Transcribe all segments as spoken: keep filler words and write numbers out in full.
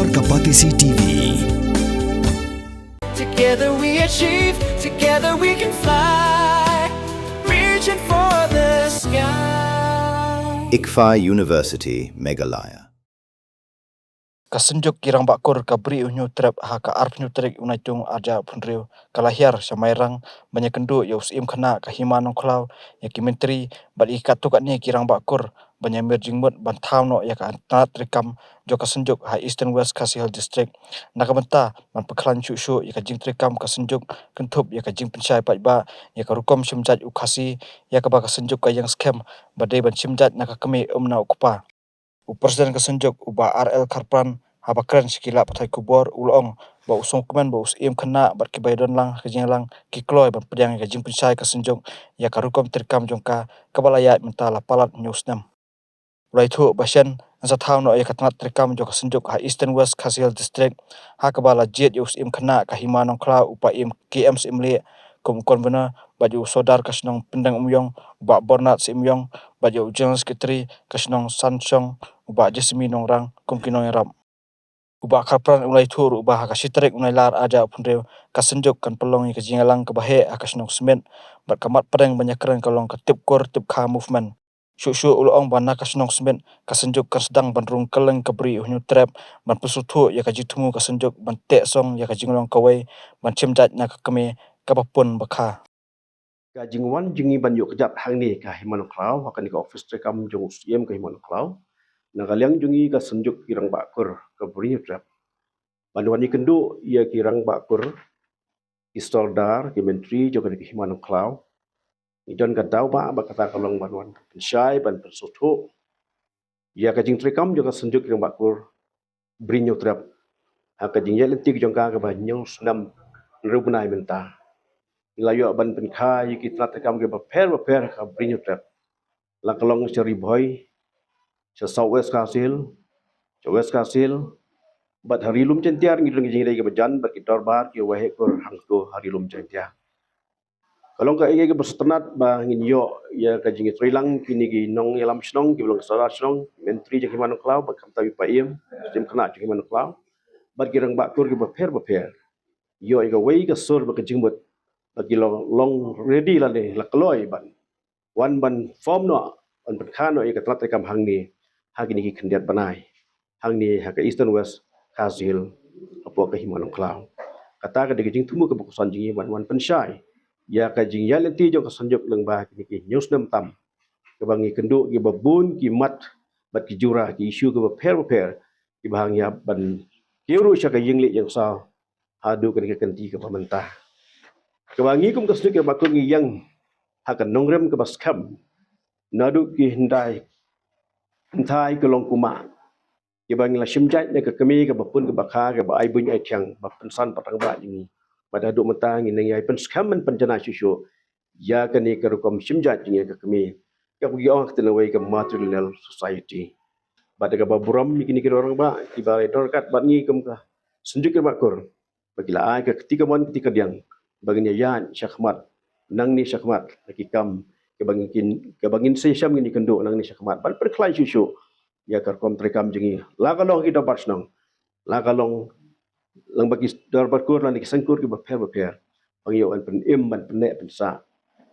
Ka Batesi T V. Together we achieve, together we can fly. Reaching for the sky. ICFAI University, Meghalaya. Ka Synjuk ki Rangbah Kur ka Bri u Hynñiewtrep ha ka arphew tarik u Naitung arhajar arphew hynriew ka la hiar sha Mairang ban ïakynduh ïa u Syiem Khynnah ka Hima Nongkhlaw, ïa ki Myntri bad ïa ki katto katne ki Rangbah Kur ban ïamir jingmut ban thaw noh ïa ka tnat treikam jong ka Synjuk ha Eastern West Khasi Hills District na ka bynta ban pynkhlaiñ shuh shuh ïa ka jingtreikam ka Synjuk kynthup ïa ka jingpynshai paidbah ïa ka rukom shim jait u Khasi, ïa kaba ka Synjuk ka ïeng skhem ba dei ban shim jait na ka kmie, ym na u kpa. U President ka Synjuk u Bah R L Kharpran haba kren sha ki lad pathai khubor u la ong ba u sngewkmen ba u Syiem Khynnah bad kiba ïadon lang ha ka jingïalang ki kloi ban pdiang ïa ka jingpynshai ka Synjuk ïa ka rukom treikam jong ka kaba la ïaid mynta la palat hynñiew snem. U la ïathuh ba shen yn sa thaw noh ïa ka tnat treikam jong ka Synjuk ha Eastern West Khasi Hills District, ha kaba la jied ïa u Syiem Khynnah ka Hima Nongkhlaw, u Paiem K M Syiemlieh kum u Convener, bad ïa u Sordar ka shnong Pyndengumiong u Bah Bernard Syiemiong, bad ïa u General Secretary ka shnong Sanshong u Bah Jessamy Nongrang kum ki nongïarap. U Bah Kharpran u la ïathuh ruh ba ha ka shi tarik u Nailar arhajar arphew hynriew ka Synjuk kan pynlong ïa ka jingïalang kaba heh ha ka shnong Smit, bad ka mat pdeng ban ïakren ka long ka Tip Kur Tip Kha Movement. Shuh shuh u la ong ba na ka shnong Smit ka Synjuk kan sdang ban rung kylleng ka Bri u Hynñiewtrep ban pynsngewthuh ïa ka jingthmu ka Synjuk ban teh song ïa ka jinglong kawei ban shim jait na ka kmie kaba pun ba kha. Ka jingwan jong ngi ban ïoh kjat hangne ka Hima Nongkhlaw ha kane ka office treikam jong u Syiem ka Hima Nongkhlaw na ka liang jong ngi ka Synjuk ki Rangbah Kur ka Bri u Hynñiewtrep ban wan ïakynduh ïa ki Rangbah Kur, ki Sordar, ki Myntri jong kane ka Hima Nongkhlaw. Ngi don ka daw ba, ba kata ka long ban wan pynshai ban pynsngewthuh ïa ka jingtreikam jong ka Synjuk ki Rangbah Kur Bri u Hynñiewtrep ha ka jingïaid lynti jong ka kaba hynñiew snem hynriew bnai mynta. Ngi la ïoh ban pynkha ïa ki tnat treikam kiba pher bapher ha ka Bri u Hynñiewtrep, la ka long sha Ri Bhoi, sha South West Khasi Hills, sha West Khasi Hills, bad ha Ri Lum Jaiñtia ngi don ki jingïadei kiba jan bad ki dorbar ki Waheh Kur hangto ha Ri Lum Jaiñtia. Ka long kaei kaei kaba sngewtynnat ba ngin ïoh ïa ka jingïatreilang kine ki nongïalam shnong kiba long ki Sordar shnong, Myntri jong ka Hima Nongkhlaw bad khamtam i Paiem, Syiem Khynnah jong ka Hima Nongkhlaw bad ki Rangbah Kur kiba pher bapher. Ïoh ïa kawei ka sur bad ka jingmut ba ki long, long ready lane la kloi ban wan ban form noh ban pynkha noh ïa ka tnat treikam hangne ha kine ki khyndiat bnai hangne ha ka Eastern West Khasi Hills hapoh ka Hima Nongkhlaw. Kata ka dei ka jingthmu kaba kongsan jong ngi ban wan pynshai ïa ka jingïaid lynti jong ka Synjuk lyngba kine ki hynñiew snem tam, kaba ngi kynduh kiba bun ki mat bad ki jura, ki issue kiba pher bapher kiba hap ïa ban kiew ruh sha ka ïing leit ïing saw haduh kane ka kynti kaba mynta. Kaba ngi kum ka Synjuk ki Rangbah Kur ngi ïeng ha ka nongrim kaba skhem naduh ki hyndai kynthai ki long kumba kiba ngi la shim jait na ka kmie kaba pun kaba kha, kaba ai buiñ ai thiang, ba pynsan paidbah jong ngi. Bad haduh mynta ngi nang ïai pynskhem ban pynjanai shuh shuh ïa kane ka rukom shim jait jong ngi ka kmie, kaba ki ong ha ka ktien lawei ka matrilineal society. Bad da kaba burom ïa kine ki rangbah kiba la don ryngkat bad ngi kum ka Synjuk ki Rangbah Kur, ba ki la ai ka kti kamon kti kadiang ba ngin ïaid shakhmat nangne shakhmat ha ki kam kaba ngin, kaba ngin sa ïashem, ngin ïakynduh nangne shakhmat ban pynkhlaiñ shuh shuh ïa ka rukom treikam jong ngi, la ka long ha ki dorbar shnong, la ka long lyngba ki dorbar kur lane ki seng kur kiba pher bapher, ba ngin ïoh ban pynim, ban pynneh pynsah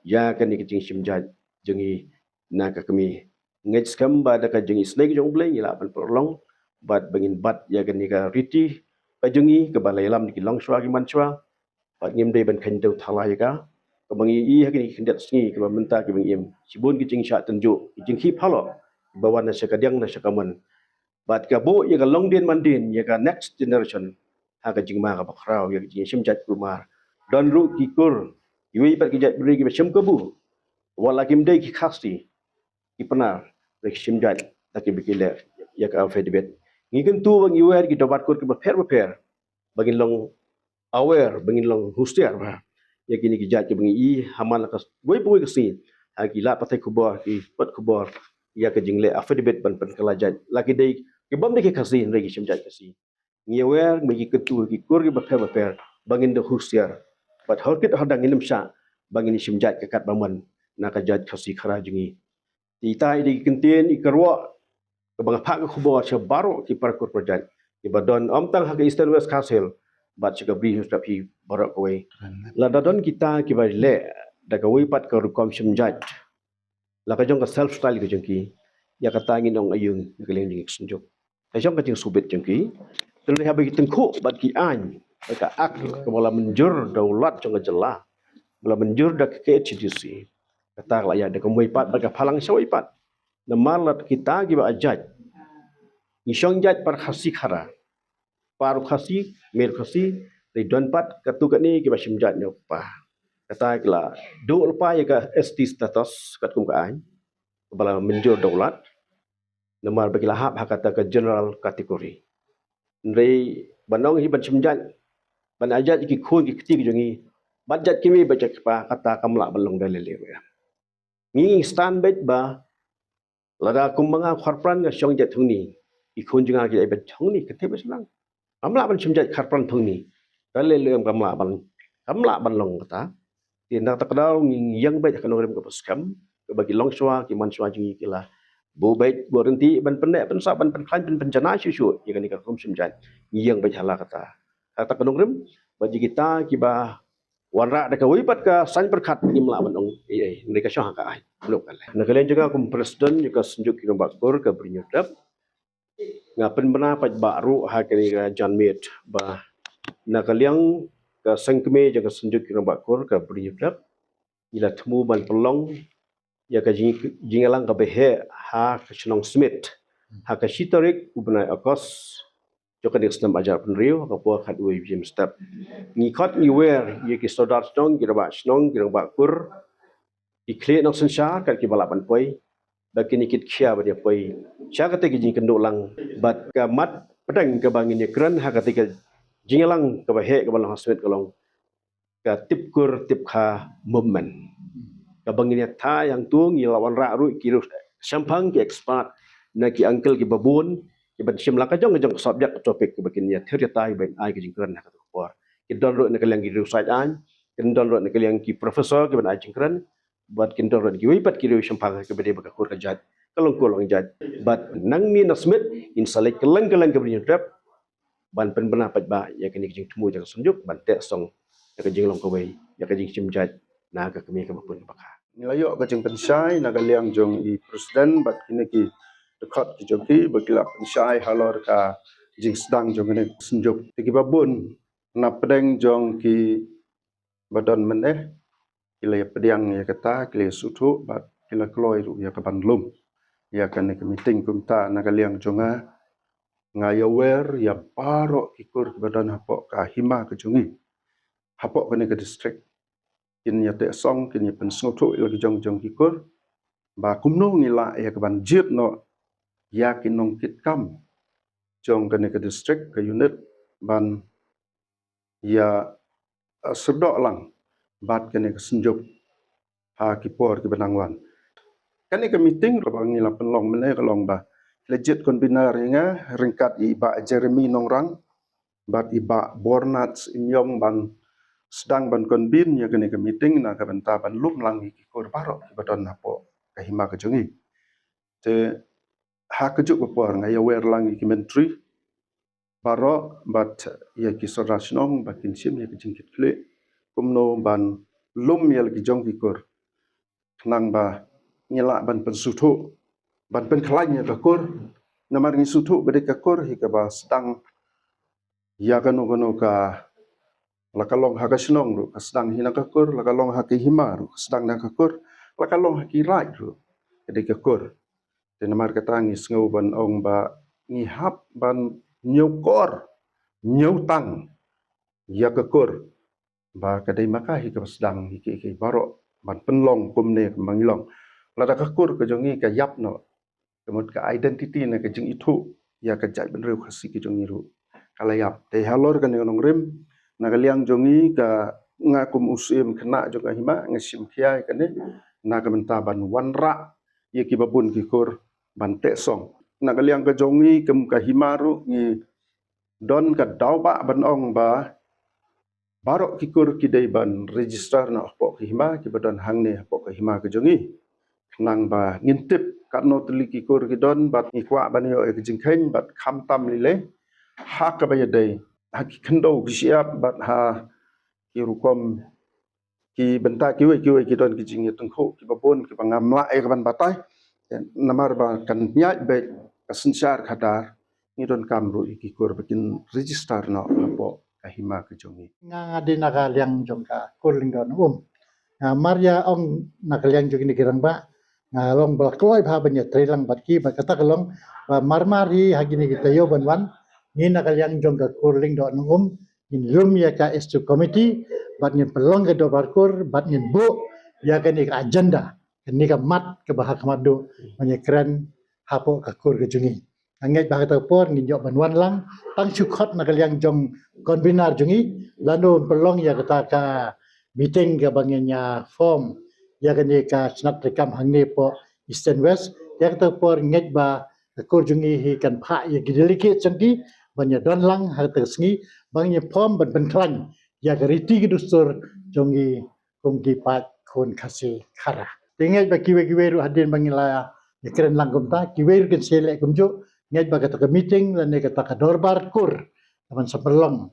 ïa kane ka jingshim jait jong ngi na ka kmie. Ngeit skhem ba da ka jingisynei ka jong U Blei ngi lah ban pynlong bad ba ngin bat ïa kane ka riti ka jong ngi kaba la ïalam da ki longshuwa ki manshuwa. Bad ngim dei ban kheiñtew thala ïa ka, kaba ngi ïohi ha kine ki khyndiat sngi kiba mynta kiba ngi im, shibun ki jingshah tynjuh, ki jingkhih phalok kiba wan na sha kadiang na sha kamon. Bad ka buh ïa ka longdien mandien ïa ka next generation ha ka jingma kaba khraw, ïa ka jingshim jait kulmar. Don ruh ki kur, kiwei pat ki jaitbynriew kiba shim kabu, wat la kim dei ki Khasi, ki Pnar, da ki shim jait da kiba ki leh ïa ka affidavit. Ngi kyntu ba ngi wer ki dorbar kur kiba pher bapher ba ngin long aware, ba ngin long husiar bha ïa kine ki jait kiba ngi ïohi ha man la kawei pa kawei ka sngi ha ki lad pathai khubor, ki kot khubor ïa ka jingleh affidavit ban pynkylla jait, la ki dei, ki bym dei ki Khasi hynrei ki shim jait Khasi. Ngi wer, ngi kyntu ki kur kiba pher bapher ba ngin da husiar bad horkit hordang, ngin ym shah ba ngin shim jait ka kat ba mon na ka jait Khasi Khara jong ngi. Te ita i dei ki kyntien, i kyrwoh kaba nga phah ka khubor sha baroh ki para kur para jait kiba don ym tang ha ka Eastern West Khasi Hills bad sha ka Bri Hynñiewtrep hi baroh kawei. Lada don kita kiba leh da kawei pat ka rukom shim jait, la ka jong ka self style ka jong ki, ïa kata ngin ong aïu na ka liang jong ki ka synjuk. Ka jong ka jingsngewbit jong ki, te lada haba ki tyngkhuh bad ki aiñ bad ka Act kaba la mynjur da u Lat jong ka jylla, ba la mynjur da ka K H A D C, kata ka la ïaid da kawei pat bad ka phalang shawei pat. Namar lada kita kiba ai jait, ngi shong jait para Khasi khara, para Khasi, mei Khasi, te don pat katto katne kiba shim jait na u kpa. Kata ki la duh lypa ïa ka S T status katkum ka aiñ, kaba la mynjur da u Lat, namar ba ki la hap ha kata ka general category. Hynrei ban ong hi ban shim jait, ban ai jait ki khun ki kti ki jong ngi, bad jait ki mei bad jait ki kpa, kata kam lah ban long da lei lei ruh. Ngi ngi stand beit ba lada kum ma nga kharpran nga shong jait hangne, ki khun jong nga ki ai beit hangne, kata ba sdang. Kam lah ban shim jait kharpran hangne. Da lei lei kam lah ban, kam lah ban long kata. Te na kata ka daw ngi ïeng beit ha ka nongrim kaba skhem, kaba ki long shwa, ki man shwa jong ngi ki la buh beit, buh rynti ban pynneh pynsah, ban pynkhlaiñ, ban pynjanai shuh shuh ïa kane ka rukom shim jait. Ngi ïeng beit ha la kata. Kata ka nongrim, bad ïa kita kiba wanrah da kawei pat ka saiñ pyrkhat, ngim lah ban ong ei ei, hynrei ka shong ha ka aiñ. Mano ka leh. Na ka liang jong nga kum president jong ka Synjuk ki Rangbah Kur ka Bri Hynñiewtrep, nga pynbna paidbah ruh ha kane ka janmiet ba na ka liang ka seng kmie jong ka Synjuk ki Rangbah Kur ka Bri Hynñiewtrep, ngi la thmu ban pynlong ïa ka jing, jingïalang kaba heh ha ka shnong Smit ha ka shi tarik u bnai August jong kane ka snem hajar arphew hynriew, ha ka por khatwei baje mynstep. Ngi khot ngi wer ïa ki sordar shnong, ki rangbah shnong, ki rangbah kur, ki khlieh nongsynshar kat kiba lah ban poi, ba kin ïa kit khia ban ïa poi sha kata ka jingkynduh lang bad ka mat pdeng kaba ngin ïa kren ha kata ka jingïalang kaba heh kaba long ha Smit ka long ka Tip Kur Tip Kha Movement. Kaba ngin ïa thait hangto, ngi la wanrah ruh ki riewshemphang, ki expert, na ki uncle kiba bun, kiban shim la ka jong ka jong ka subject, ka topic kaba kin ïa thir ïa thait ban ai ka jingkren ha kata ka por. Kin don ruh na ka liang ki riewsaid aiñ, kin don ruh na ka liang ki professor kiban ai jingkren, bad kin don ruh kiwei pat ki riewshemphang kiba dei ba ka kur ka jait, ka long kur long jait. Bad nangne na Smit ngin sa leit kylleng kylleng ka Bri Hynñiewtrep ban pynbna paidbah ïa kane ka jingthmu jong ka Synjuk ban teh song ïa ka jinglong kawei, ïa ka jingshim jait na ka kmie kaba pun kaba kha. Ngi la ïoh ka jingpynshai na ka liang jong i president bad kine ki dkhot ki jong ki ba ki la pynshai halor ka jingsdang jong kane ka Synjuk. Te kiba bun na pdeng jong ki ba don mynne ki la ïa pdiang ïa kata, ki la ïa sngewthuh bad ki la kloi ruh ïa kaban lum ïa kane ka meeting. Kumta na ka liang jong nga, nga ïa wer ïa baroh ki kur kiba don hapoh ka hima ka jong ngi, hapoh kane ka district, kin ïa teh song, kin ïa pynsngewthuh ïa la ki jong jong ki kur ba kumno ngi lah ïa kaban jied noh ïa ki nongkitkam jong kane ka district, ka unit, ban ïa, eh, syrdoh lang bad kane ka Synjuk ha ki por kiba nang wan. Kane ka meeting kaba ngi la pynlong mynne ka long ba la jied convener ïa nga ryngkat i Bah Jeremy Nongrang bad i Bah Bornat Imyong ban sdang ban convene ïa kane ka meeting na ka bynta ban lum lang ïa ki kur baroh kiba don hapoh ka hima ka jong ngi. Te ha kajuh ka por nga ïa wer lang ïa ki myntri baroh bad ïa ki sordar shnong ba kin shim ïa ka jingkitkhlieh kumno ban lum ïa la ki jong ki kur, khnang ba ngi lah ban pynsngewthuh, ban pynkhlaiñ ïa ka kur. Namar ngi sngewthuh ba dei ka kur hi kaba sdang ïa kano kano ka, la ka long ha ka shnong ruh ka sdang hi na ka kur, la ka long ha ka hima ruh ka sdang na ka kur, la ka long ha ki raid ruh ka dei ka kur. Te namar kata ngi sngew ban ong ba ngi hap ban ñiewkor, ñiewtang ïa ka kur, ba ka dei ma ka hi kaba sdang hi ki, ki baroh ban pynlong kumne kumba ngi long. Lada ka kur ka jong ngi ka ïap noh, ka mut ka identity ne ka jingithuh ïa ka jaitbynriew Khasi ka jong ngi ruh ka la ïap. Te halor kane ka nongrim, na ka liang jong ngi, ka, nga kum u Syiem Khynnah jong ka hima nga shim khia ïa kane na ka bynta ban wanrah ïa kiba bun ki kur ban teh song. Na ka liang ka jong ngi kum ka hima ruh ngi don ka daw ba ban ong ba baroh ki kur ki dei ban register noh hapoh ka hima kiba don hangne hapoh ka hima ka jong ngi, khnang ba ngin tip katno tylli ki kur ki don bad ngi kwah ban ïoh ïa ka jingkheiñ bad khamtam lei lei ha kaba ïadei ha ki khyndew ki shyiap bad ha ki rukom ki bynta kiwei kiwei ki don ki jingïatyngkhuh kiba bun kiba ngam lah ïa ka ban batai. Namar ba kan ïaid beit ka synshar khadar, ngi donkam ruh ïa ki kur ba kin register noh hapoh ka hima ka jong ngi. Nga nga dei na ka liang jong ka kur Lyngdoh Nongum. Nga mar ïa ong na ka liang jong kine ki rangbah, nga long ba la kloi bha ban ïatrei lang bad ki, bad kata ka long ba mar mar hi ha kine ki taïew ban wan, ngi na ka liang jong ka kur Lyngdoh Nongum ngin lum ïa ka executive committee bad ngin pynlong ka dorbar kur bad ngin buh ïa kane ka agenda, kane ka mat kaba ha khmat duh ban ïakren hapoh ka kur ka jong ngi. Nga ngeit ba ha kata ka por ngin ïoh ban wan lang tang shu khot na ka liang jong convener jong ngi, lano pynlong ïa kata ka meeting kaba ngin ïa form ïa kane ka shnat treikam hangne hapoh East and West. Ïa kata ka por ngeit ba ka kur jong ngi hi kan phah ïa ki delegate jong ki ban ïa don lang ha kata ka sngi ban ïa form ban pynkhlaiñ ïa ka riti ki dustur jong ngi kum ki paid khun Khasi Khara. Te ngeit ba kiwei kiwei ruh hadien ba ngi la ïakren lang kumta, kiwei ruh kin sa leh kumjuh. Ngeit ba kata ka meeting lane kata ka dorbar kur ka ban sa pynlong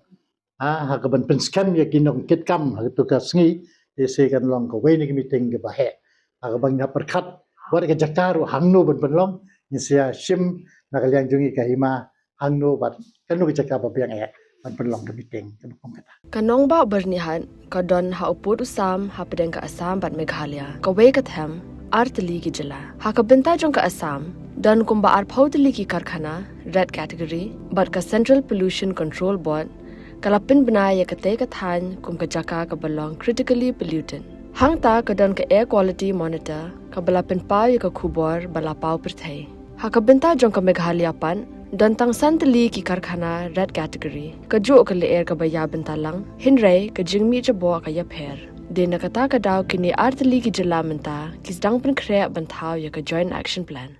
ha, ha ka ban pynskhem ïa ki nongkitkam ha katu ka sngi, te sa kan long kawei na ki meeting kaba heh. Ha ka ban ïa pyrkhat wat ka jaka ruh hangno ban pynlong, ngin sa shim na ka liang jong ngi ka hima hangno bad kano ka jaka ba biang eh ban pynlong ka meeting kaba kum kata. Ka nongbah Byrnihat ka don ha u pud u sam hapdeng ka Assam bad Meghalaya, kawei ka them ar tylli ki jylla. Ha ka bynta jong ka Assam don kumba arphew tylli ki karkhana red category bad ka Central Pollution Control Board ka la pynbna ïa katei ka thaiñ kum ka jaka kaba long critically polluted. Hangta ka don ka Air Quality Monitor kaba la pynpaw ïa ka khubor ba la paw pyrthei. Ha ka bynta jong ka Meghalaya pat don tang san tylli ki karkhana red category. Kajuh ka lyer kaba ïa bynta lang, hynrei ka jingmih jaboh ka ïapher. Dei na kata ka daw kine ar tylli ki jylla mynta ki sdang pynkhreh ban thaw ïa ka Joint Action Plan.